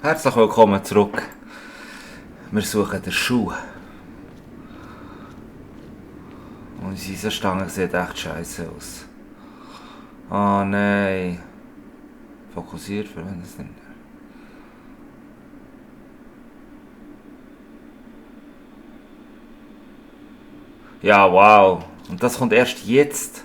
Herzlich willkommen zurück. Wir suchen den Schuh. Und unsere Stange sieht echt scheiße aus. Oh nein. Fokussiert, für wenn es nicht. Ja, wow. Und das kommt erst jetzt.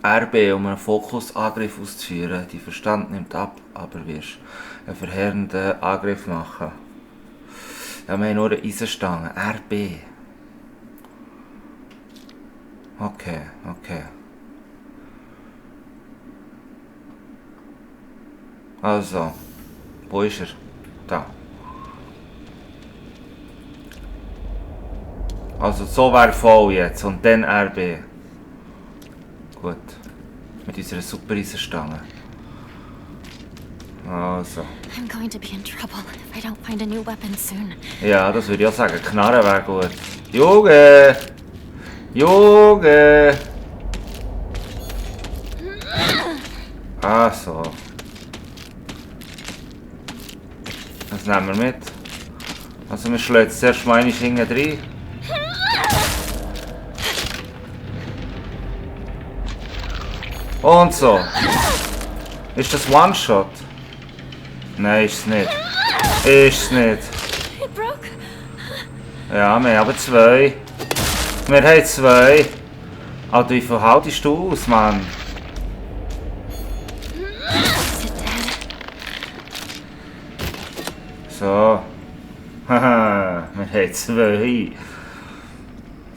RB, um einen Fokusangriff auszuführen. Die Verstand nimmt ab, aber wirst einen verheerenden Angriff machen. Ja, wir haben nur eine Eisenstange. RB. Okay. Also, wo ist er? Da. Also so wäre voll jetzt und dann RB. Gut. Mit unserer super Eisenstange. Also. I'm going to be in trouble if I don't find a new weapon soon. Ja, das würde ich auch sagen. Knarre wäre gut. Junge! Ah, so. Das nehmen wir mit. Also wir schlagen jetzt zuerst mal eine hinten rein. Und so. Ist das One-Shot? Nein, ist es nicht. Ist es nicht. It broke. Ja, wir haben zwei. Wir haben zwei. Alter, wie viel haltest du aus, Mann? Is it dead? So. Haha, wir haben zwei.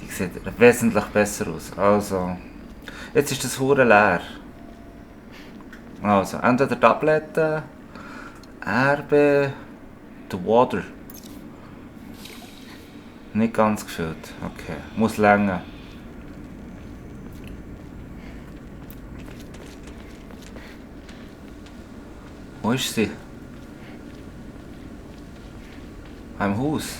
Die sieht wesentlich besser aus. Also. Jetzt ist das Hure leer. Also, entweder Tabletten, Erbe, the Water. Nicht ganz gefüllt. Okay, muss länger. Wo ist sie? Im Haus.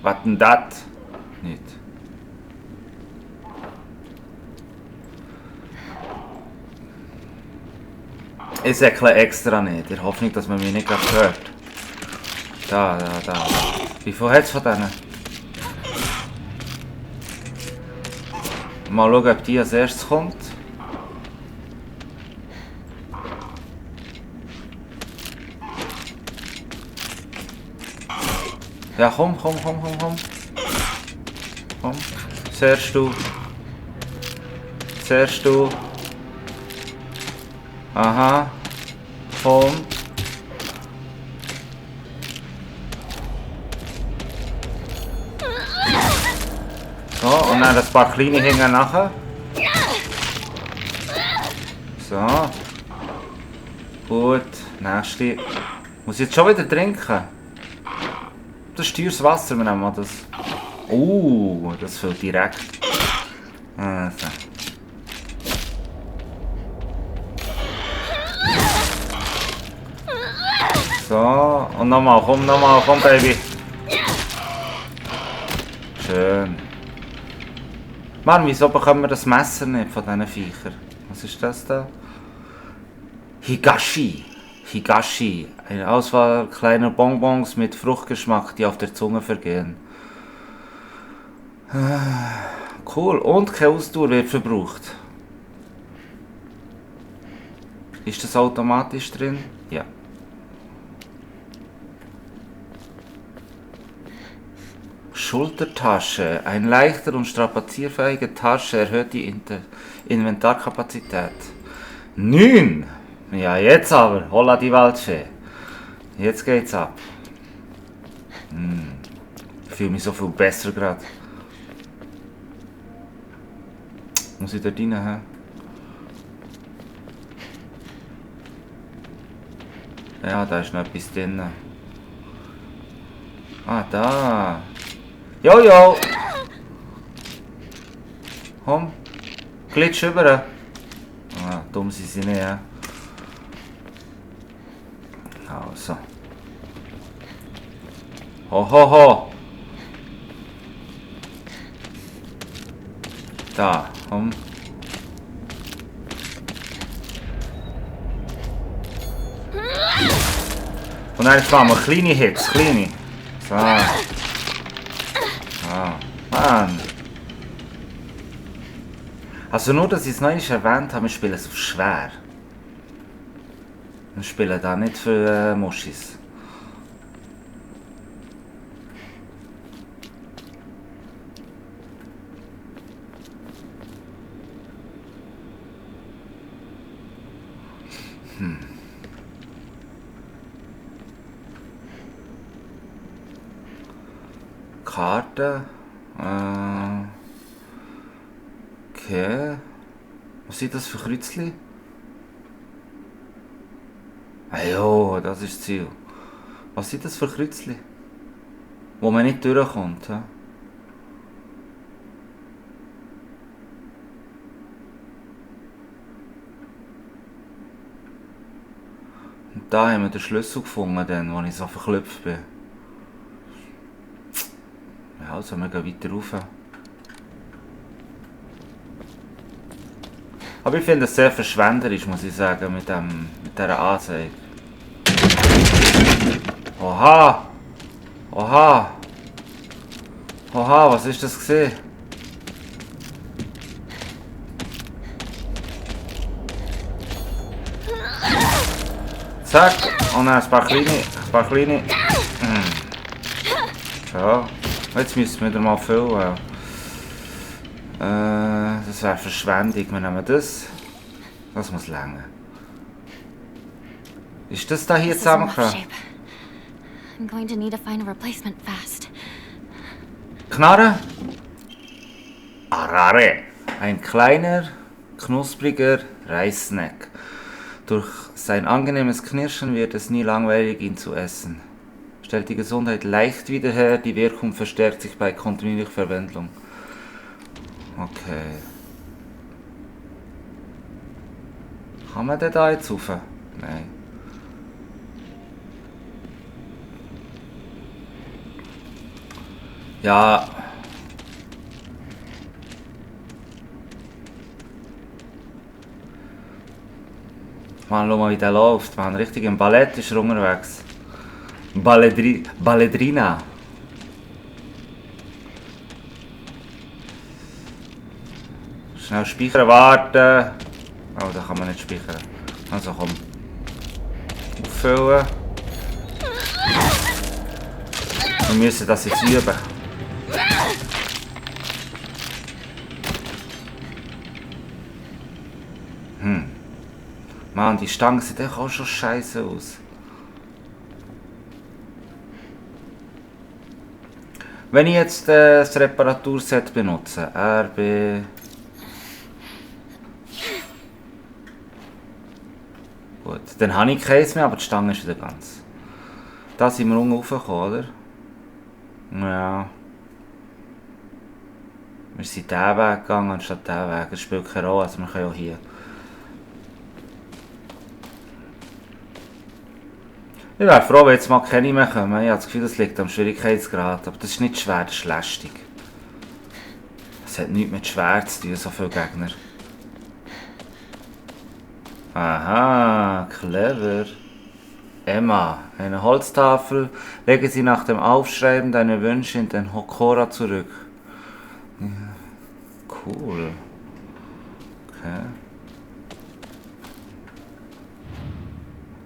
Was denn das? Nicht. Ich säckle extra nicht, in der Hoffnung, dass man mich nicht gerade hört. Da. Wie viel hat es von denen? Mal schauen, ob die als erstes kommt. Ja, komm. Komm. Zuerst du. Aha. Komm. So, und dann ein paar kleine hängen nachher. So. Gut. Nächste. Muss ich jetzt schon wieder trinken? Das ist teures Wasser, wir nehmen mal das. Das fällt direkt. Also. So, und nochmal, komm Baby. Schön. Mann, wieso bekommen wir das Messer nicht von diesen Viechern? Was ist das da? Higashi. Eine Auswahl kleiner Bonbons mit Fruchtgeschmack, die auf der Zunge vergehen. Cool, und keine Ausdauer wird verbraucht. Ist das automatisch drin? Ja. Schultertasche. Eine leichter und strapazierfähige Tasche erhöht die Inventarkapazität. 9! Ja, jetzt aber. Holla die Waldfee. Jetzt geht's ab. Ich fühle mich so viel besser gerade. Muss ich dort rein, hä? Ja, da ist noch etwas drin. Ah, da. Jojo! Komm. Glitsch rüber. Ah, dumm sind sie nicht, hä? Also. Ho. Da, komm. Und dann fahren wir kleine Hits, kleine. So. Mann. Also nur, dass ich es noch nicht erwähnt habe, wir spielen es auf schwer. Wir spielen da nicht für Muschis. Karte. Okay. Was sind das für Kreuzchen? Ah jo, das ist das Ziel. Was sind das für Kreuzchen? Wo man nicht durchkommt. He? Und da haben wir den Schlüssel gefunden, dann, wo ich so verklüpft bin. Ja, also wir gehen weiter rauf. Aber ich finde es sehr verschwenderisch, muss ich sagen, mit dieser Anzeige. Oha! Oha! Oha, was ist das gesehen? Zack! Und dann ein paar kleine. So. Jetzt müssen wir wieder mal füllen. Das wäre Verschwendung. Wir nehmen das. Das muss länger. Ist das da hier zusammengekommen? I'm going to need to find a replacement fast. Knarre? Arare. Ein kleiner, knuspriger Reissnack. Durch sein angenehmes Knirschen wird es nie langweilig, ihn zu essen. Stellt die Gesundheit leicht wieder her, die Wirkung verstärkt sich bei kontinuierlicher Verwendung. Okay. Kann man den da jetzt rauf? Nein. Ja. Man, schau mal, wie der läuft. Man, richtig im Ballett ist er unterwegs. Ballerina. Schnell speichern, warten. Oh, da kann man nicht speichern. Also komm. Auffüllen. Wir müssen das jetzt üben. Mann, die Stangen sieht auch schon scheiße aus. Wenn ich jetzt das Reparaturset benutze, RB... Gut, dann habe ich keins mehr, aber die Stange ist wieder ganz. Da sind wir unten raufgekommen, oder? Ja. Wir sind diesen Weg gegangen anstatt diesen Weg. Das spielt keine Rolle, also wir können auch hier. Ich wäre froh, wenn jetzt mal keine mehr kommen. Ich habe das Gefühl, das liegt am Schwierigkeitsgrad. Aber das ist nicht schwer, das ist lästig. Das hat nichts mit schwer zu tun, so viele Gegner. Aha, clever. Emma, eine Holztafel. Lege sie nach dem Aufschreiben deiner Wünsche in den Hokora zurück. Ja, cool. Okay.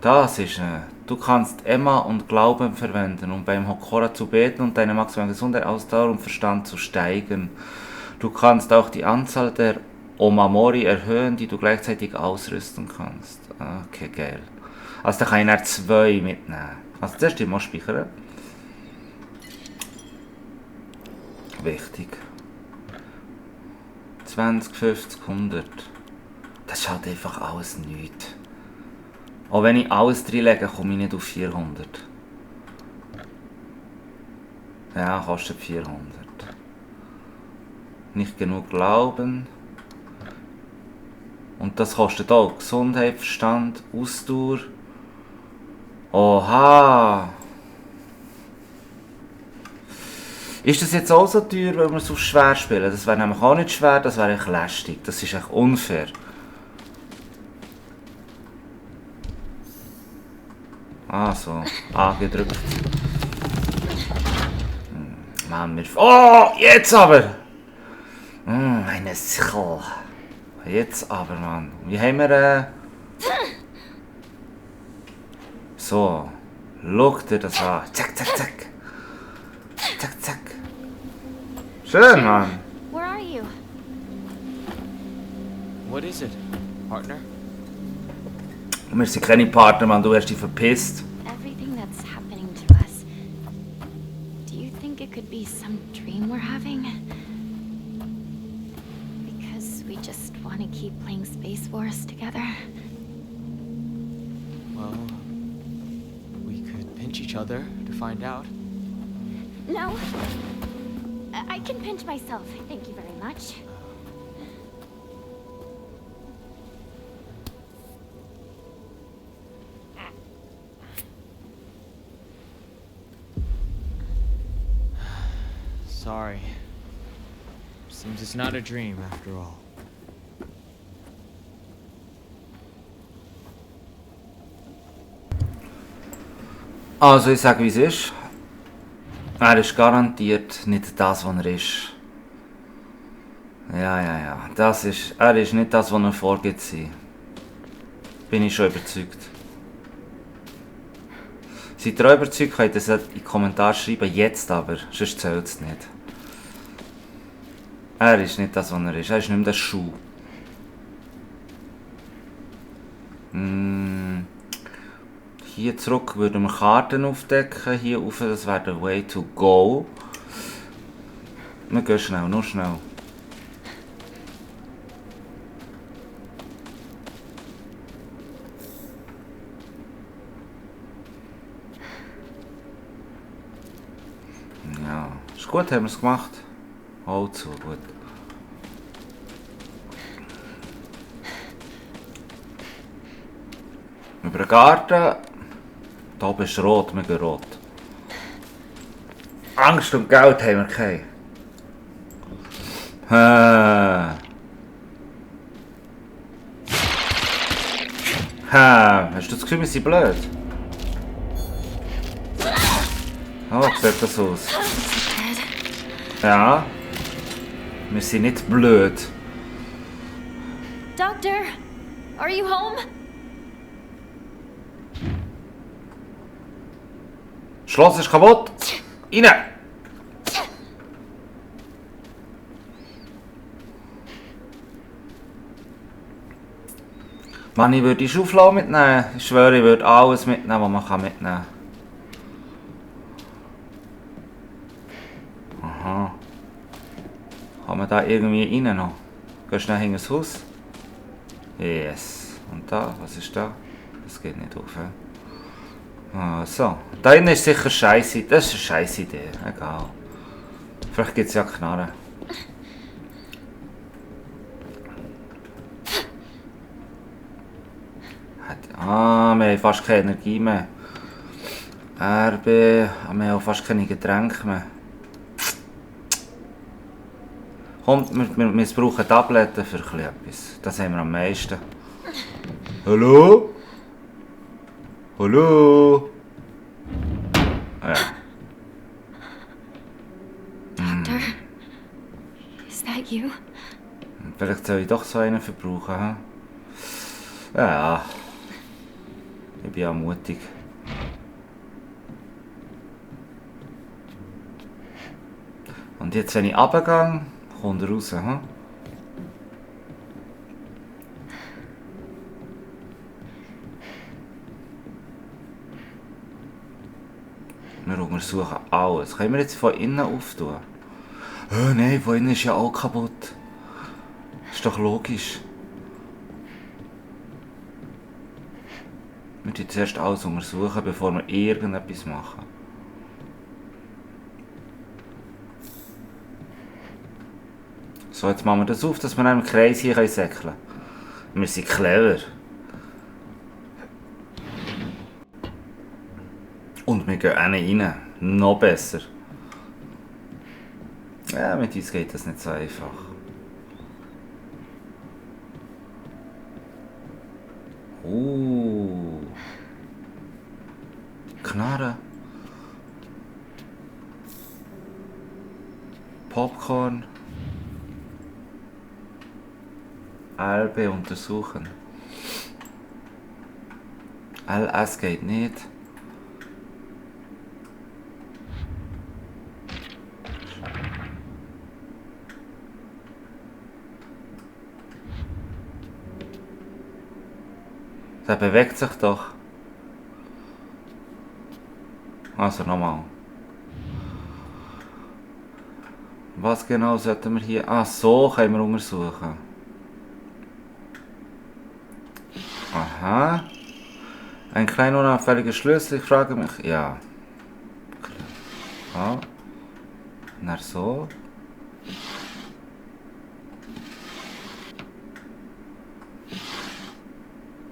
Das ist Du kannst Emma und Glauben verwenden, um beim Hokora zu beten und deine maximale Gesundheit, Ausdauer und Verstand zu steigern. Du kannst auch die Anzahl der Omamori erhöhen, die du gleichzeitig ausrüsten kannst. Okay, geil. Also da kann ich dann 2 mitnehmen. Also zuerst mal speichern. Wichtig. 20, 50, 100. Das ist halt einfach alles nichts. Auch wenn ich alles reinlege, komme ich nicht auf 400. Ja, kostet 400. Nicht genug Glauben. Und das kostet auch Gesundheit, Verstand, Ausdauer. Oha! Ist das jetzt auch so teuer, wenn wir es auf schwer spielen? Das wäre nämlich auch nicht schwer, das wäre echt lästig. Das ist echt unfair. Ah, so. A gedrückt. Mann, wir... Oh, jetzt aber! Eine Sichel. Jetzt aber, Mann. Wie haben wir... So. Schau dir das an. Zack, zack, zack. Zack, zack. Schön, Mann. Where are you? What is it, partner? Wir sind keine Partner, Mann. Du hast dich verpisst. Everything that's happening to us. Do you think it could be some dream we're having? Because we just want to keep playing Space Wars together. Well, we could pinch each other to find out. No. I can pinch myself. Thank you very much. Sorry. Seems it's not a dream after all. Also, ich sage, wie es ist. Er ist garantiert nicht das, was er ist. Ja. Er ist nicht das, was er vorgibt zu sein. Bin ich schon überzeugt. Seid ihr auch überzeugt, könnt ihr das in die Kommentare schreiben. Jetzt aber, sonst zählt es nicht. Er ist nicht das, was er ist. Er ist nicht mehr der Schuh. Hier zurück würden wir Karten aufdecken. Hier rauf, das wäre der Way to go. Wir gehen schnell, nur schnell. Ja, ist gut, haben wir es gemacht. Oh, zu gut. Über den Garten. Da oben ist rot, wir gehen rot. Angst und Geld haben wir keine. Hast du das Gefühl, wir sind blöd? Oh, sieht das aus? Ja. Wir sind nicht blöd. Doctor, are you home? Schloss ist kaputt. Rein! Mann, ich würde die Schaufel mitnehmen. Ich schwöre, ich würde alles mitnehmen, was man mitnehmen kann. Aha. Kann man da irgendwie rein noch? Gehst du schnell hinter das Haus? Yes. Und da? Was ist da? Das geht nicht auf. So. Da innen ist sicher Scheiße. Das ist eine scheisse Idee. Egal. Vielleicht gibt es ja Knarren. Wir haben fast keine Energie mehr. RB, wir haben auch fast keine Getränke mehr. Kommt, wir brauchen Tabletten für etwas. Das haben wir am meisten. Hallo? Hallo? Ja. Doctor, is that you? Vielleicht soll ich doch so einen verbrauchen. Hm? Ja. Ich bin ja mutig. Und jetzt, wenn ich runtergehe, kommt er raus. Hm? Wir untersuchen alles. Können wir jetzt von innen auftun? Oh nein, von innen ist ja auch kaputt. Ist doch logisch. Wir müssen zuerst alles untersuchen, bevor wir irgendetwas machen. So, jetzt machen wir das auf, dass wir im Kreis hier säckeln können. Wir sind clever. Und wir gehen rein. Noch besser. Ja, mit uns geht das nicht so einfach. Popcorn. LB untersuchen. LS geht nicht. Der bewegt sich doch. Also nochmal. Was genau sollten wir hier... Ah, so können wir untersuchen. Aha. Ein kleiner unauffälliger Schlüssel, ich frage mich... Ja. Ja. Na so.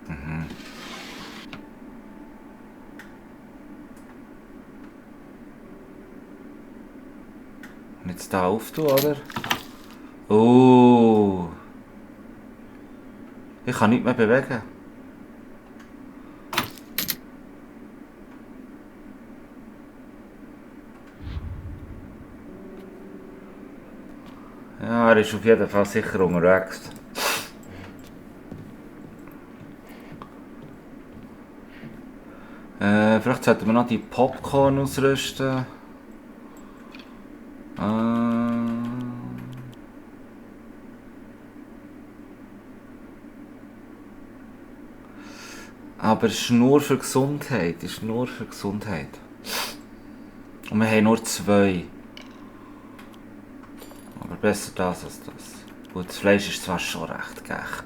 Mhm. Und jetzt da auftun, oder? Oh. Ich kann nicht mehr bewegen. Ja, er ist auf jeden Fall sicher unterwegs. Vielleicht sollten wir noch die Popcorn ausrüsten. Aber es ist nur für Gesundheit. Es ist nur für Gesundheit. Und wir haben nur 2. Aber besser das als das. Gut, das Fleisch ist zwar schon recht gech.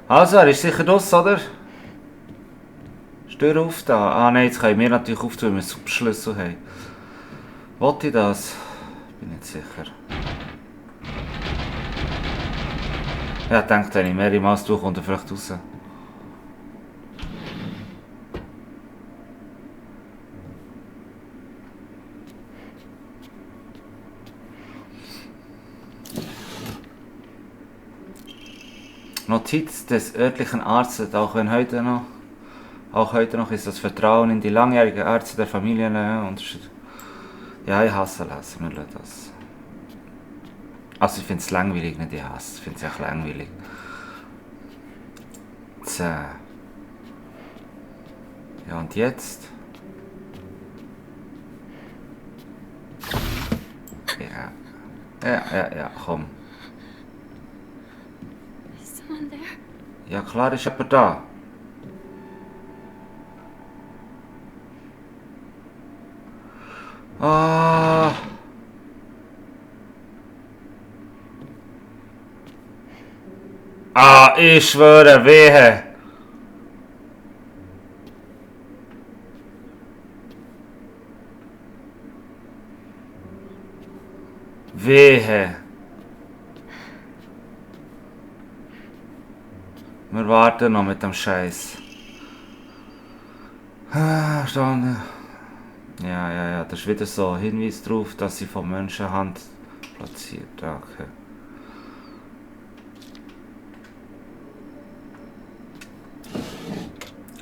Also, er ist sicher draus, oder? Ist die Tür auf da? Ah nein, jetzt können wir natürlich auftun, wenn wir Subschlüssel haben. Wollte ich das? Bin nicht sicher. Ja, ich denke, wenn ich mehrmals tue, kommt er vielleicht raus. Notiz des örtlichen Arztes, auch heute noch ist das Vertrauen in die langjährige Ärzte der Familie unterstützt. Ja, ich hasse lesen, wir lassen das. Also ich finde es langweilig, nicht ich hasse, ich finde es echt langweilig. So. Ja, und jetzt? Ja, komm. Is someone there? Ja klar ist jemand da. Ah. Ah, ich schwöre, wehe. Wehe. Wir warten noch mit dem Scheiß. Stand. Ja, das ist wieder so ein Hinweis darauf, dass sie von Menschenhand platziert. Okay.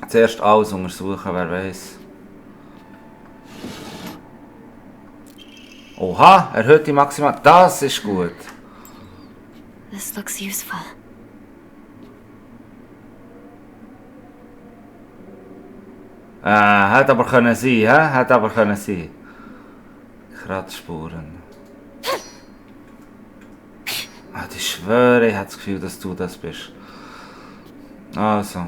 Zuerst alles untersuchen, wer weiß. Oha, erhöht die Maximal. Das ist gut. This looks useful. Hätte aber können sein, hä? Hätte aber können sein. Kratzspuren. Ich schwöre, ich habe das Gefühl, dass du das bist. Also.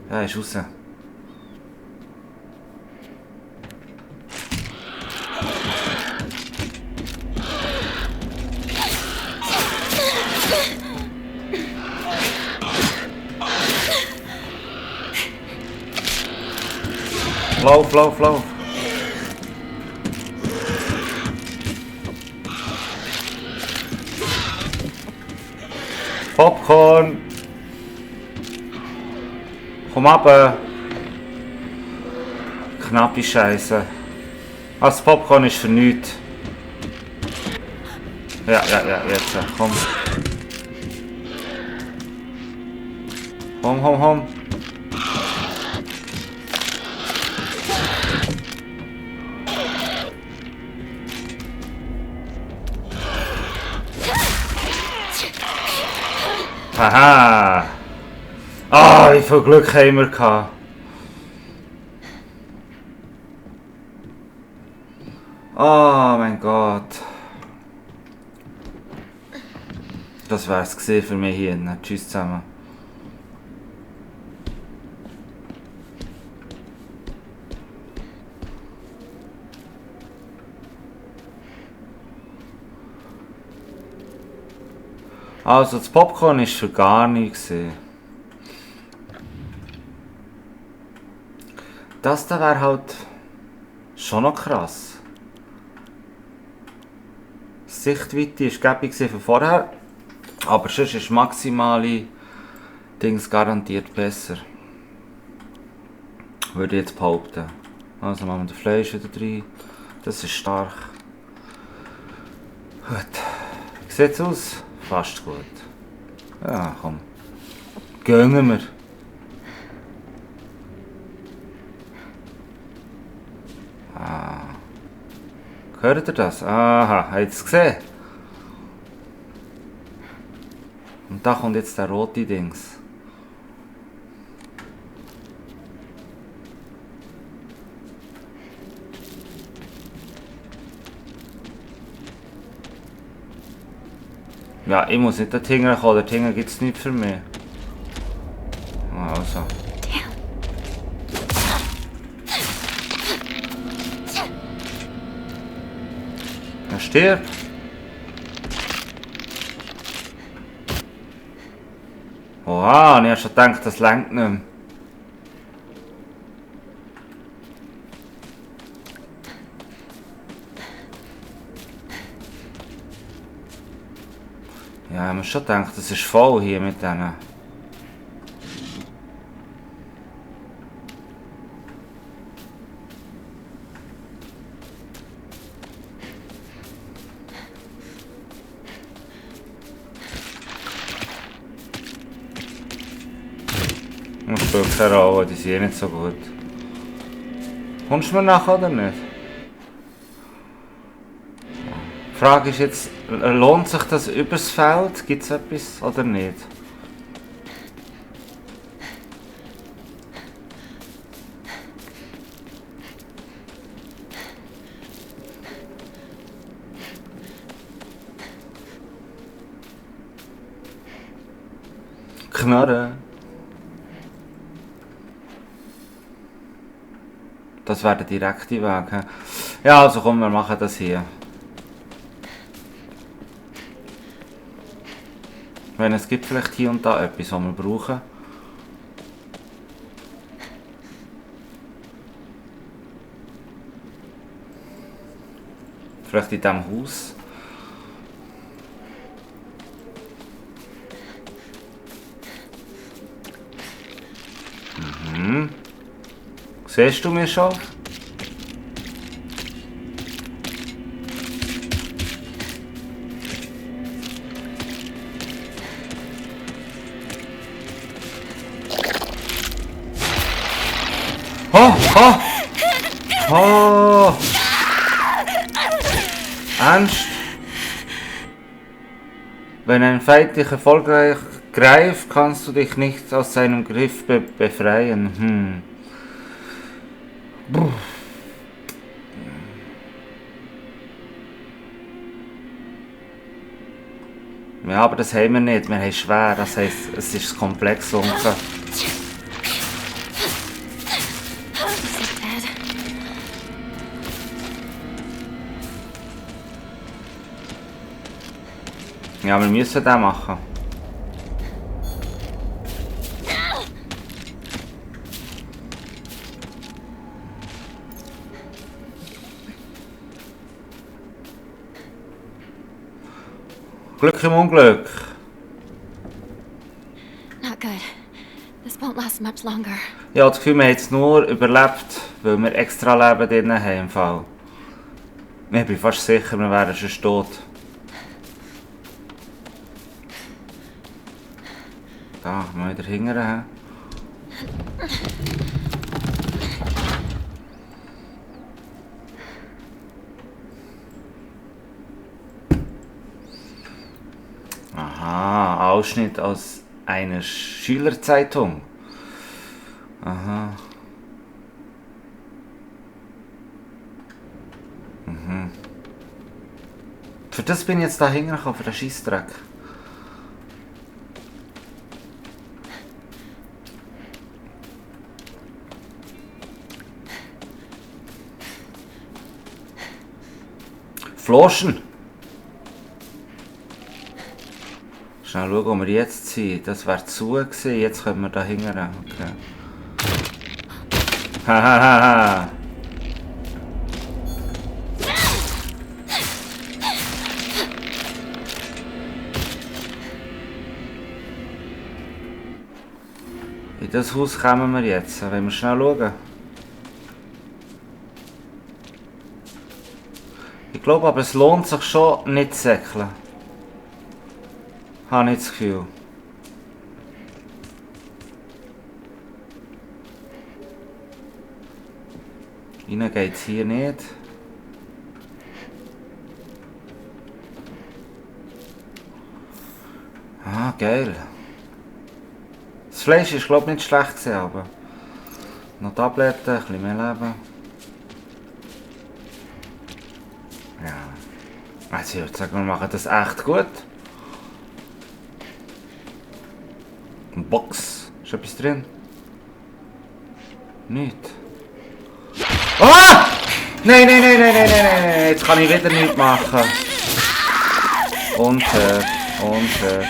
Ja, ist raus. Lauf. Popcorn. Komm ab. Knappe Scheiße. Das Popcorn ist für nichts. Ja, jetzt. Komm. Aha! Ah, wie viel Glück haben wir gehabt. Oh mein Gott. Das wär's gewesen für mich hier. Tschüss zusammen. Also das Popcorn ist für gar nichts. Das da wäre halt schon noch krass. Die Sichtweite war gäbig von vorher, aber sonst ist maximale Dings garantiert besser. Würde ich jetzt behaupten. Also machen wir das Fleisch wieder rein. Das ist stark. Gut. Wie sieht's aus? Fast gut. Ja, komm. Gönnen wir. Ah. Hört ihr das? Aha, habt ihr es gesehen? Und da kommt jetzt der rote Dings. Ja, ich muss nicht dorthin kommen, dorthin gibt es nichts für mich. Also. Er stirbt. Oha, und ich habe schon gedacht, das reicht nicht mehr. Ja, ich habe schon gedacht, das ist voll hier mit denen. Das spielt keine Rolle, die sind nicht so gut. Kommst du mir nachher oder nicht? Die Frage ist jetzt, lohnt sich das übers Feld? Gibt es etwas oder nicht? Knarre. Das wäre der direkte Weg. He? Ja, also komm, wir machen das hier. Wenn es gibt vielleicht hier und da etwas, was wir brauchen. Vielleicht in diesem Haus. Mhm. Siehst du mich schon? Oh, oh! Oh! Ernst? Wenn ein Feind dich erfolgreich greift, kannst du dich nicht aus seinem Griff befreien. Ja, aber das haben wir nicht. Wir haben schwer. Das heisst, es ist komplex unten. Ja, wir müssen das machen. Glück im Unglück. Not good. This won't last much longer. Ich habe das Gefühl, wir haben es nur überlebt, weil wir extra Leben drin haben im Fall. Ich bin fast sicher, wir wären schon tot. Da, mal wieder hingern. Aha, Ausschnitt aus eine Schülerzeitung. Aha. Mhm. Für das bin ich jetzt da hingekommen, für den Scheissdreck. Floschen! Schnell schauen, wo wir jetzt sind. Das wäre zu gewesen. Jetzt können wir da hingehen. Okay. Hahaha. In das Haus kommen wir jetzt. Wollen wir schnell schauen? Ich glaube aber, es lohnt sich schon nicht zu säckeln. Habe ich das Gefühl. Rein geht es hier nicht. Ah, geil. Das Fleisch ist glaube ich nicht schlecht gewesen, aber noch Tabletten, ein bisschen mehr Leben. Ja. Also ich würde sagen, wir machen das echt gut. Eine Box. Ist etwas drin? Nicht. Ah! Nein, nein, nein, nein, nein, nein, nein. Jetzt kann ich wieder nichts machen. Unfair. Unfair.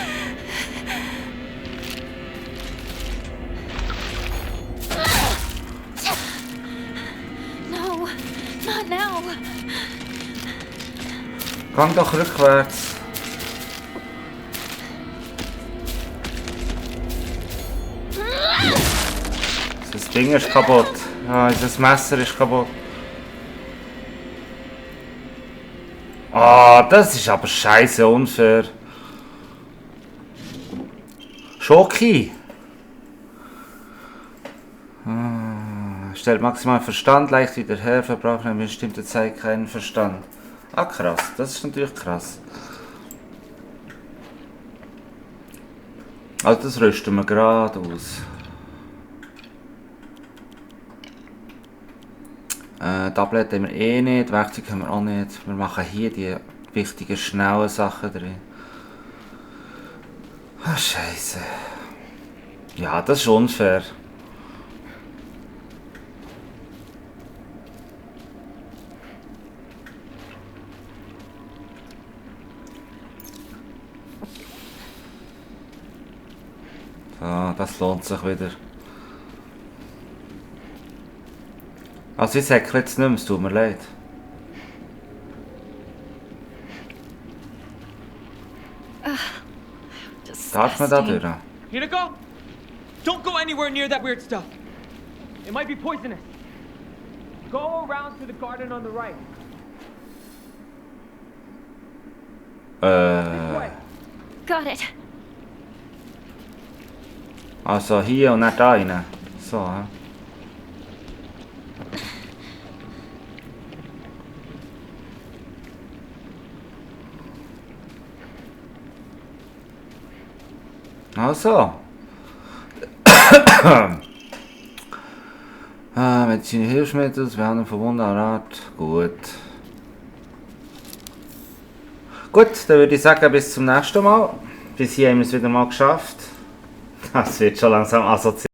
No, not now. Gang doch rückwärts. Das Ding ist kaputt. Ah, das Messer ist kaputt. Ah, das ist aber scheiße unfair. Schoki. Stellt maximal Verstand leicht wieder her, verbraucht eine bestimmte Zeit keinen Verstand. Ah krass, das ist natürlich krass. Also das rüsten wir gerade aus. Tablet haben wir eh nicht, Werkzeug haben wir auch nicht. Wir machen hier die wichtigen, schnellen Sachen drin. Ah, Scheiße. Ja, das ist unfair. So, das lohnt sich wieder. Also ich säckle jetzt nicht mehr, es tut mir leid. Darf man da durch? Hinako! Don't go anywhere near that weird stuff. It might be poisonous. Go around to the garden on the right. This way. Got it. Also hier und nicht da rein. So, hä? Also. Medizinische Hilfsmittel, wir haben von Wunderart. Gut. Gut, dann würde ich sagen, bis zum nächsten Mal. Bis hier haben wir es wieder mal geschafft. Das wird schon langsam asozial.